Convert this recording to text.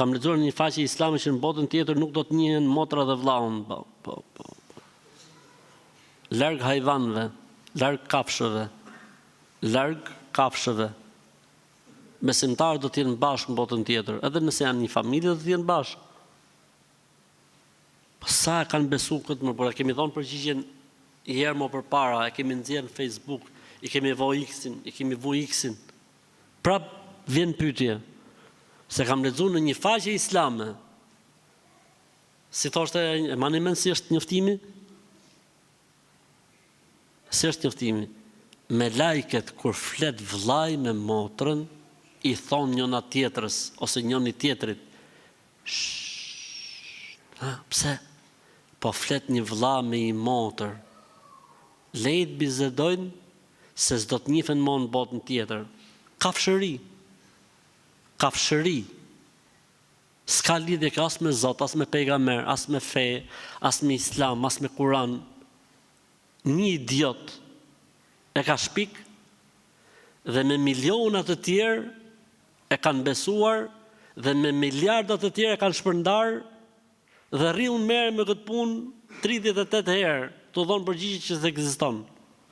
Kam lexuar në një faqe islame që në botën tjetër nuk do të njihen motra dhe vllau. Po, po, po. Larg hajvanëve, larg kafshëve. Larg kafshëve. Besimtarët do të jenë bashkë në botën tjetër, edhe nëse janë një familje do të jenë bashkë. Po sa e kanë besu këtë më, por e kemi dhënë përgjigjen një herë më përpara, e kemi nxjerrë në Facebook, i kemi vu X-in, i kemi vu X-in. Prap vjen pyetje, se kam lexu në një faqe islame, si thoshte, e mani mend si është njoftimi? Si është njoftimi? Melajket kur flet vllai me motrën, i thonë njona tjetrës ose njoni tjetrit, Shh, ha, pse? Po flet një vlla me një motër. Leji të bisedojnë se s'do të njifen mo në botën tjetër. Kafshëri. Kafshëri. S'ka lidhje kjo as me Zot, as me pejgamber, as me fe, as me Islam, as me Kuran. Një idiot e ka shpik dhe me miliona të tjerë e kanë besuar dhe me miliarda të tjerë e kanë shpërndarë dhe rri unë merrem me këtë punë 38 herë, t'u dhënë përgjigje që s'ekziston.